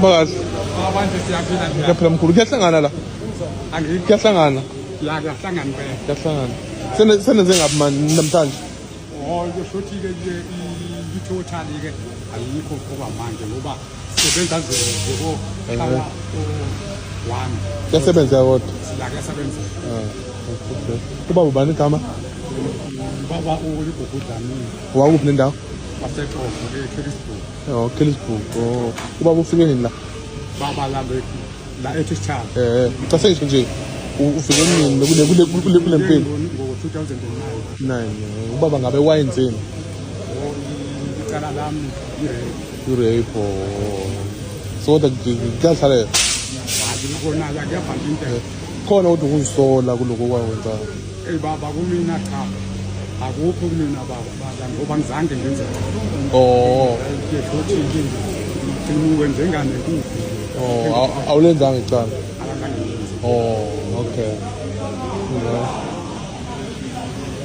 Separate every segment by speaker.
Speaker 1: Phakathi.
Speaker 2: Abantu siyaphila nje.
Speaker 1: Kuyaphila mkhulu. Kuyahlangana la.
Speaker 2: Angithi
Speaker 1: Kuyahlangana.
Speaker 2: la kuyahlangana impela.
Speaker 1: Kuyahlangana. Sene senenze ngapi manje namhlanje?
Speaker 2: Oh kusho ukuthi ke ke i-total ke ayikho okwamanje ngoba sisebenza nje ko hlala one.
Speaker 1: Kuyasebenza kodwa.
Speaker 2: La kuyasebenza.
Speaker 1: Ah, okay. Ubaba ubani igama?
Speaker 2: Baba uLigugu Dlamini
Speaker 1: Wakuphi nendawo?
Speaker 2: waseXhosa eKellisburg.
Speaker 1: Oh, Kellisburg. Oh, ubaba ufike nini la?
Speaker 2: Baba la la eThishana.
Speaker 1: Eh, cha sengisho nje ufike nini kule kule kule kule mpilo?
Speaker 2: Ngo-2009.
Speaker 1: 9. Ubaba ngabe wayenzeni?
Speaker 2: Oh, icala lami i-rape.
Speaker 1: I-rape. Oh. So kodwa kuyahlalela.
Speaker 2: Kona la kuyabhala into.
Speaker 1: Khona kodwa ukuzisola kuloko kwakwenza.
Speaker 2: Ey baba kumina cha. Akukho kumina baba baba ngoba ngizange ngenze.
Speaker 1: Oh.
Speaker 2: Ngisho ukuthi ngiwenze ngane kuphi.
Speaker 1: Oh, awulenzanga icala.
Speaker 2: Akazange ngenze.
Speaker 1: Oh, okay. Yeah.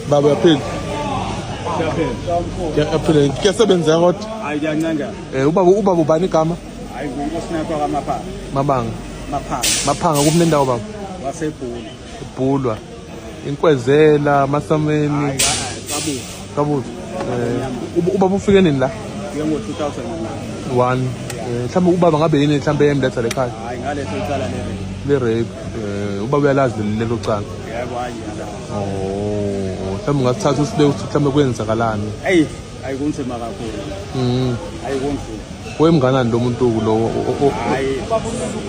Speaker 1: Baba uyaphila?
Speaker 3: Siyaphila.
Speaker 1: Uyaphila. Kuyasebenza kodwa.
Speaker 3: Hayi kuyancenga.
Speaker 1: Eh ubaba ubani igama?
Speaker 3: Hayi nguNkosinakho kaMaphanga.
Speaker 1: Mabanga.
Speaker 3: Maphanga
Speaker 1: Maphanga kuphi nendawo baba?
Speaker 3: waseBhulu.
Speaker 1: Ibhulwa. Inkwezela, Masameni,
Speaker 3: Hayi kabuza.
Speaker 1: Kabuzo. Eh ubaba ufike nini la?
Speaker 3: Fike ngo-2009.
Speaker 1: 1. Eh mhlawumbe ubaba ngabe yini mhlawumbe emletha lekhaya?
Speaker 3: Hayi ngaleso icala le-rape.
Speaker 1: Le rape. Eh ubaba uyalazi lelo cala.
Speaker 3: Yebo hayi ngiyalazi.
Speaker 1: Oh, mhlawumbe ungasithatha usibeke ukuthi mhlawumbe kwenzakalani.
Speaker 3: Eyi hayi kunzima kakhulu. Hayi kunzima.
Speaker 1: Wemnganani lo muntu lo
Speaker 3: Hayi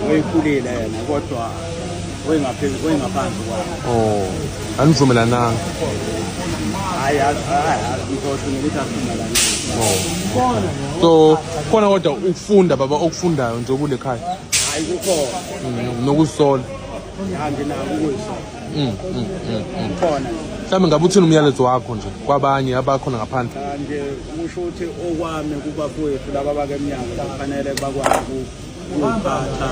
Speaker 3: weyikhulile yena kodwa wayengaphezu wayengaphansi kwami.
Speaker 1: Oh, anivumelananga.
Speaker 3: Hayi hayi ngizosho ngokuthi asivumelani.
Speaker 1: Oh. So khona kodwa ukufunda baba okufundayo nje kule khaya
Speaker 3: Hayi kukhona.
Speaker 1: Nokusola.
Speaker 3: Ya nginako ukuyisola.
Speaker 1: Mm.
Speaker 3: Kukhona.
Speaker 1: Mhlawumbe ngabe uthini umyalezo wakho nje kwabanye abakhona ngaphandle?
Speaker 3: Nje kusho ukuthi okwami kubafowethu laba bakemnyango kufanele bakwazi ukuphatha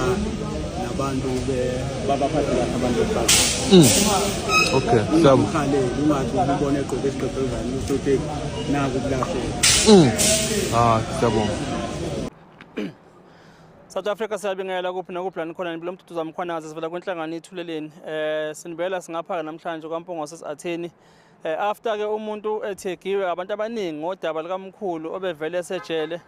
Speaker 3: nabantu babaphathe kahle abantu besifazane.
Speaker 1: Okay, siyabonga.
Speaker 3: Ungamkhaleli, ungathi ubone egqoke isigqebhezane usho ukuthi naku kulahleka.
Speaker 1: Ah, siyabonga.
Speaker 4: South Africa siyabingelela kuphi nakuphi la nikhona niphila umduduzo Mkhwanazi sivela kwinhlangano ithuleleni sinibela singaphaka namhlanje kwaMpungose atheni after ke umuntu ethegiwe abantu abaningi ngodaba likamkhulu obevele esejele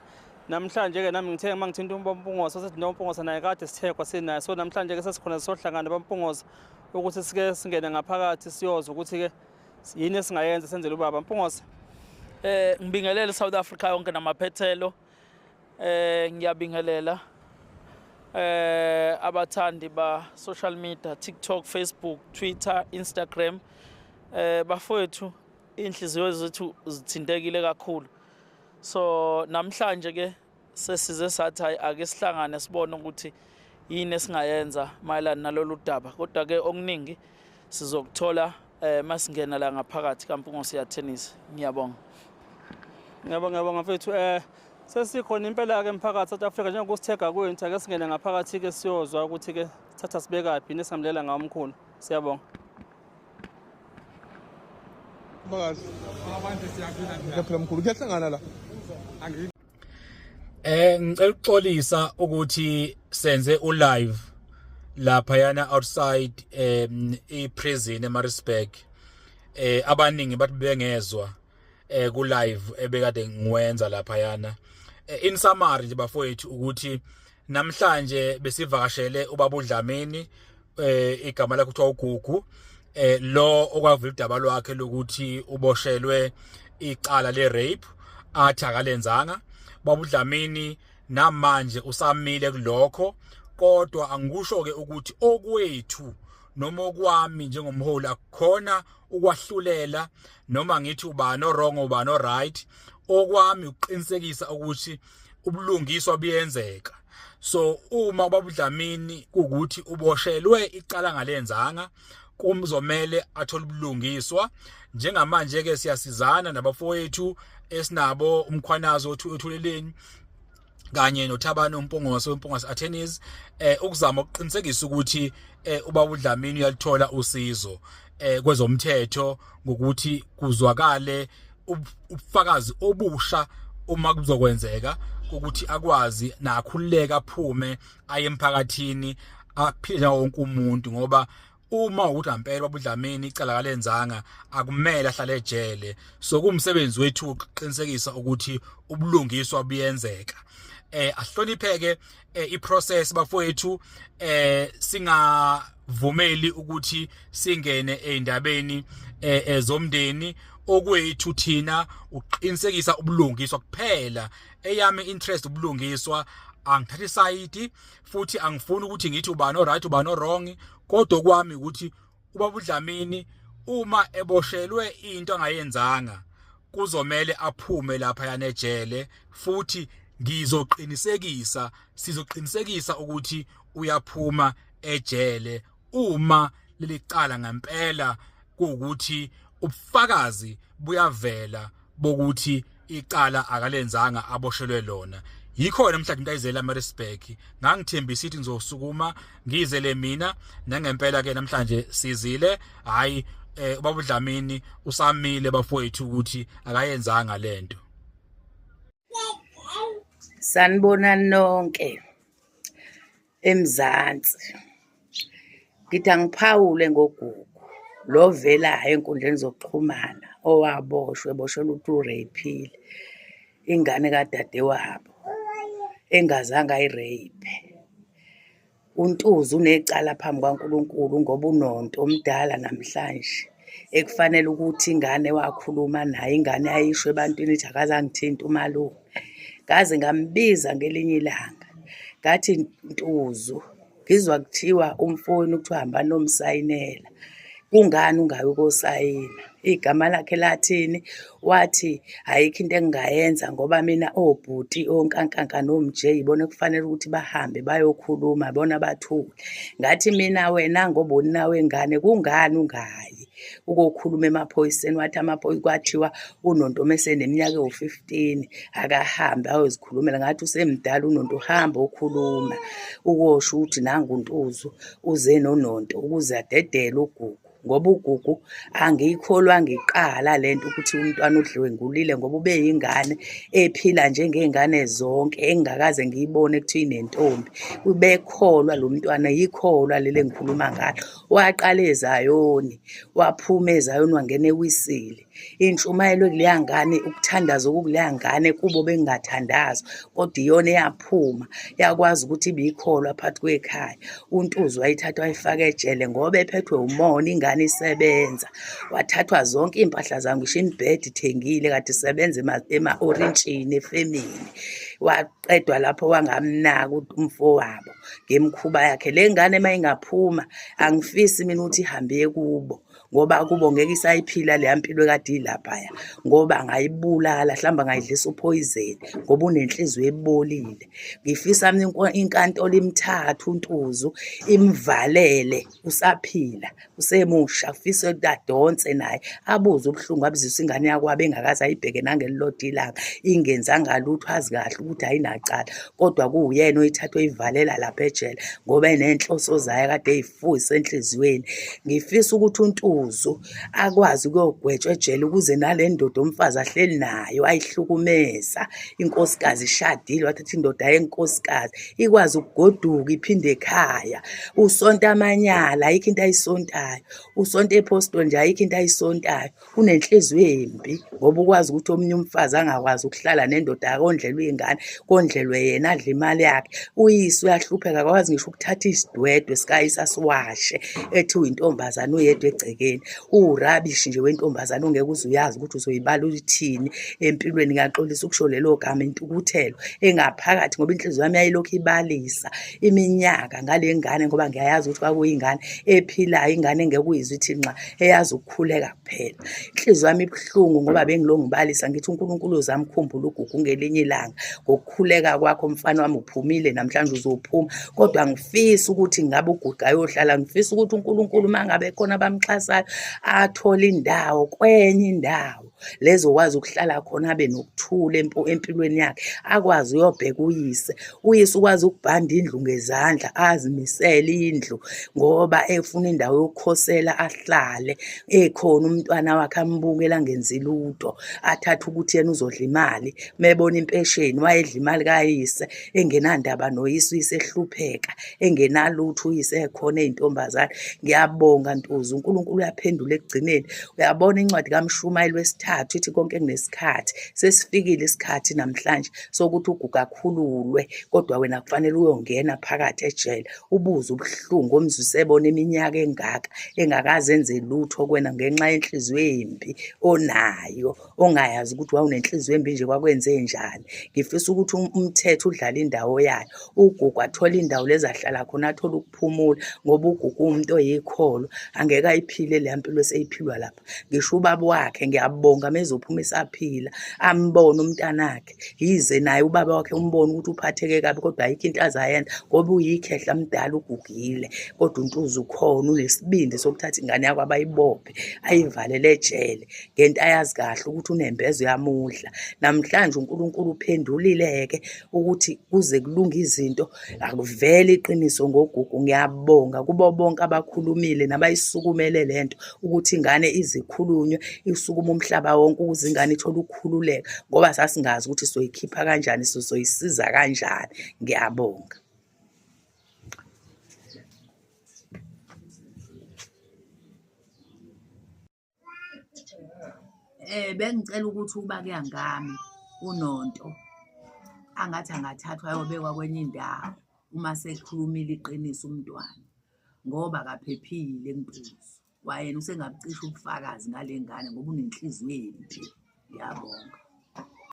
Speaker 4: namhlanje ke nami ngithe mangithinta uMpungose sethi noMpungose naye kade sithekwa sinaye so namhlanje ke sesikhona sohlangana baMpungose ukuthi sike singene ngaphakathi siyozwa ukuthi ke yini esingayenza senzele ubaba Mpungose.
Speaker 5: Ngibingelele South Africa yonke namaphethelo. Ngiyabingelela abathandi ba social media, TikTok, Facebook, Twitter, Instagram. Bafowethu inhliziyo zethu zithintekile kakhulu. So namhlanje ke sesize sathi hayi ake sihlangane sibone ukuthi yini esingayenza mayelana nalolu daba. Kodwa ke okuningi sizokuthola masingena la ngaphakathi kaMpungose Attorneys. Ngiyabonga.
Speaker 4: Ngiyabonga ngiyabonga mfethu sesikhona impela ke emphakathi South Africa njengokusithega kwethu ake singene ngaphakathi ke siyozwa ukuthi ke sithatha sibekaphi nesamlela ngawo omkhulu. Siyabonga.
Speaker 1: Phakathi.
Speaker 2: Abantu siyaphila nje.
Speaker 1: Kuyaphila mkhulu. Kuyahlangana la.
Speaker 2: Angithi
Speaker 6: Ngicela ukuxolisa ukuthi senze u live lapha yana outside i prison eMaritzburg. Abaningi bathi bengezwa ku live ebekade ngiwenza lapha yana. In summary nje bafowethu ukuthi namhlanje besivakashele ubaba uDlamini, igama lakhe kuthiwa uGugu, lo okwavula udaba lwakhe lokuthi uboshelwe icala le rape athi akalenzanga. Baba uDlamini namanje usamile kulokho, kodwa angikusho ke ukuthi okwethu noma okwami njengomholi akukhona ukwahlulela noma ngithi ubani o-wrong ubani o-right. Okwami ukuqinisekisa ukuthi ubulungiswa buyenzeka. So uma ubaba uDlamini kukuthi uboshelwe icala ngalenzanga, kumzomele athole ubulungiswa. Njengamanje ke siyasizana nabafowethu esinabo uMkhwanazi othuleleni kanye noThabani uMpungose weMpungose Attorneys ukuzama ukuqinisekisa ukuthi ubaba uDlamini uyalithola usizo kwezomthetho ngokuthi kuzwakale ubufakazi obusha Uma kuzokwenzeka ukuthi akwazi nakhululeka aphume aye emphakathini aphile wonke umuntu, ngoba uma ukuthi ngempela baba uDlamini icala kalenzanga, akumele ahlale ejele. So kumsebenzi wethu ukuqinisekisa ukuthi ubulungiswa buyenzeka, ahlonipheke iprocess bafowethu, singavumeli ukuthi singene eindabeni ezomndeni. Okwethu thina uqinisekisa ubulungiswa kuphela. Eyami interest ubulungiswa, angithathi isayidi futhi angifuni ukuthi ngithi ubani oright, ubani wrong, kodwa kwami ukuthi ubaba uDlamini uma eboshelwe into angayenzanga kuzomela aphume lapha yanejele, futhi ngizoqinisekisa, sizoqinisekisa ukuthi uyaphuma ejele uma leli cala ngempela kuwukuthi ubufakazi buyavela bokuthi icala akalenzanga aboshelwe lona. Yikho namhlanje into ayizela eMaritzburg. Ngangithembisa ukuthi ngizosukuma ngizele mina, nangempela ke namhlanje sizile. Hayi, ubaba uDlamini usamile bafowethu ukuthi akayenzanga lento.
Speaker 7: Sanibonani nonke eMzansi. Ngithi angiphawule ngoGugu lo ovelayo ey'nkundleni zokuxhumana owaboshwa eboshelwa ukuthi u-rape-ile ingane kadadewabo engazange ayi-rape. UNtuzu unecala phambi kwaNkulunkulu ngoba unonto omdala namhlanje ekufanele ukuthi ingane wakhuluma naye, ingane yayisho ebantwini ithi akaze angithinte umalume. Ngaze ngambiza ngelinye ilanga ngathi, Ntuzu, ngizwa kuthiwa umfowenu kuthiwa hamba nomsayinela, kungani ungayi ukosayina? Igama lakhe lathini? Wathi ayikho into engingayenza ngoba mina obhuti onkankanka noMJ yibona ekufanele ukuthi bahambe bayokhuluma, bona bathule. Ngathi mina, wena ngoba unina wengane, kungani ungayi ukokhuluma emaphoyiseni? Wathi amaphoyisa, kwathiwa uNonto meseneminyaka ewu-15 akahambe ayozikhulumela. Ngathi usemdala uNonto, uhamba okhuluma ukosho ukuthi nangu uNtuzu uze noNonto ukuze adedele uGugu, ngoba uGugu angiyikholwa ngiqala lento ukuthi umntwana udlwengulile, ngoba ubeyingane ephila njengey'ngane zonke engingakaze ngiyibone kuthiwa inentombi. Ubekholwa lo mntwana, yikholwa leli engikhuluma ngalo. Waqala eZayoni, waphuma eZayoni wangena eWisile. Intshumayelo ekuleya ngane, ukuthandaza okukuleya ngane, kubo bengingathandazwa, kodwa iyona eyaphuma yakwazi ukuthi ibikholwa phakathi kwekhaya. UNtuzu wayithatha wayifaka ejele ngoba ephethwe umona, ingane isebenza. Wathathwa zonke iy'mpahla zayo, ngisho imibhede ithengile kade isebenza ema-orintshini efemini. Waqedwa lapho wangamnaka umfowabo ngemikhuba yakhe. Le ngane uma ingaphuma angifisi mina ukuthi ihambe iye kubo, ngoba kubo ngeke isayiphila leya mpilo ekade ilaphaya, ngoba angayibulala, mhlawumbe angayidlisa uphoyizeni ngoba unenhliziyo ebolile. Ngifisa mina inkantolo imthathe uNtuzu imvalele usaphila, usemusha. Ngifisa ukuthi adonse naye abuze ubuhlungu abuzisa ingane yakwabo engakaze ayibheke nangelilodwa ilanga, ingenzanga lutho, azi kahle ukuthi ayinacala, kodwa kuwuyena oyithatha oyivalela lapha ejele ngoba eney'nhloso zayo kade ey'fuyise enhliziyweni. Ngifisa ukuthi uNtuzu akwazi ukuyogwetshwa ejele ukuze nale ndoda umfazi ahleli nayo ayihlukumeza, inkosikazi ishadile, wathatha indoda yenkosikazi, ikwazi ukugoduka iphinde ekhaya. Usonta amanyala, ayikho into ayisontayo. Usonta ephostoli nje, ayikho into ayisontayo. Unenhliziyo embi ngoba ukwazi ukuthi omunye umfazi angakwazi ukuhlala nendoda akondlelwe iy'ngane, kondlelwe yena adle imali yakhe. Uyise uyahlupheka, akakwazi ngisho ukuthatha isidwedwe sikayise asiwashe, ethi uyintombazane uyedwa egcekeni. Uwurabishi nje wentombazane ongeke uze uyazi ukuthi uzoyibala uyithini empilweni. Ngiyaxolisa ukusho lelo gama, intukuthelo engaphakathi ngoba inhliziyo yami yayilokhu ibalisa iminyaka ngale ngane, ngoba ngiyayazi ukuthi kwakuyingane ephilayo, ingane engeke uyizwe ithi nxa, eyazi ukukhuleka kuphela. Inhliziyo yami ibuhlungu ngoba bengilokhu ngibalisa ngithi uNkulunkulu uzamkhumbula uGugu ngelinye ilanga ngokukhuleka kwakho. Mfana wami, uphumile namhlanje, uzophuma, kodwa ngifisa ukuthi ngabe uGugu ayohlala. Ngifisa ukuthi uNkulunkulu uma ngabe khona abamxhasayo athole indawo kwenye indawo. lezokwazi ukuhlala khona abe nokuthula empilweni yakhe, akwazi uyobheka uyise. Uyise ukwazi ukubhanda indlu ngezandla, azimisele indlu ngoba efuna indawo yokukhosela ahlale ekhona umntwana wakhe ambukela angenzi lutho, athathe ukuthi yena uzodla imali. Mebona impesheni wayedla imali kayise engenandaba noyise, uyise ehlupheka engenalutho, uyise ekhona eyintombazane. Ngiyabonga Ntuzu, uNkulunkulu uyaphendula ekugcineni. Uyabona incwadi kaMshumayeli wesithathu ithi konke kunesikhathi. Sesifikile isikhathi namhlanje sokuthi uGugu akhululwe, kodwa wena kufanele uyongena phakathi ejele ubuze ubuhlungu omzwise bona iminyaka engaka engakaze enze lutho kuwena ngenxa yenhliziyo embi onayo ongayazi ukuthi wawunenhliziyo embi nje kwakwenzenjani. Ngifisa ukuthi umthetho udlale indawo yayo, uGugu athole indawo lezi ahlala khona athole ukuphumula ngoba uGugu uwumuntu oyikholwa, angeke ayiphile leya mpilo eseyiphilwa lapha. Ngisho ubaba wakhe ngiyabonga mezophuma esaphila ambone umntanakhe, yize naye ubaba wakhe umbone ukuthi uphatheke kabi kodwa ayikho into azayenza ngoba uyikhehla mdala ugugile, kodwa uNtuzu ukhona unesibindi sokuthatha ingane yakho abayibophe ayivalele ejele. Ngento ayazi kahle ukuthi unembeza uyamudla. Namhlanje uNkulunkulu uphendulile-ke ukuthi kuze kulunge izinto, akuvele iqiniso ngoGugu. Ngiyabonga kubo bonke abakhulumile nabayisukumele le nto ukuthi ingane ize ikhulunywe, isukume umhlaba wonke ukuze ingane ithole ukukhululeka ngoba sasingazi ukuthi soyikhipha kanjani, sizoyisiza kanjani. Ngiyabonga. Bengicela ukuthi ukuba kuya ngami uNonto angathi angathathwa ayobekwa kwenye indawo uma sekhulumile iqiniso umntwana ngoba akaphephile kuNtuzu. Kwayena usengabucisha ubufakazi ngale ngane ngoba unenhliziyo embi. Ngiyabonga.